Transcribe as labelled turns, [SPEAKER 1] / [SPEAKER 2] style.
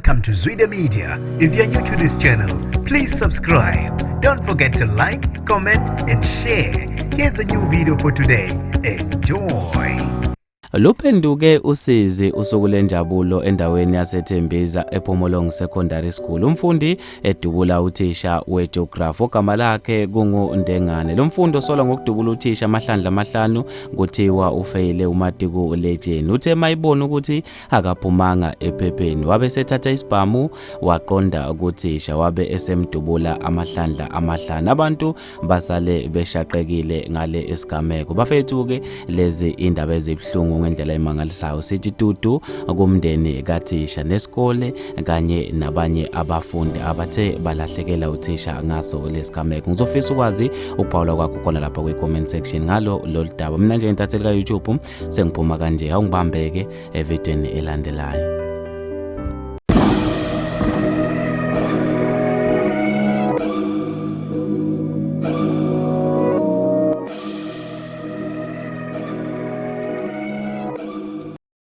[SPEAKER 1] Welcome to Zwida Media. If you're new to this channel, please subscribe. Don't forget to like, comment, and share. Here's a new video for today. Enjoy.
[SPEAKER 2] Luphenduke usizi usuku lenjabulo endaweni yaseThembisa ePhomolong Secondary School. Umfundi edubula uthisha weGeography ogama lakhe kunguNdengane. Lo mfundi osolwa ngokudubula uthisha amahlandla amahlanu kuthiwa ufeyile uMatiku Legend. Uthe mayibona ukuthi akaphumanga ephepheni wabe esethatha isibhamu waqonda kuthisha wabe esemdubula amahlandla amahlanu. Abantu basale beshaqekile ngale esigameko. Bafethu-ke lezi indaba ezibuhlungu ngendlela emangalisayo. Sithi dudu kumndeni kathisha nesikole kanye nabanye abafundi abathe balahlekela uthisha ngaso lesigameko. Ngizofisa ukwazi ukuphawula kwakho khona lapha kwi-comment section ngalo lolu daba. Mina nje intatheli ka-YouTube sengiphuma kanje, awungibambeke evidweni elandelayo.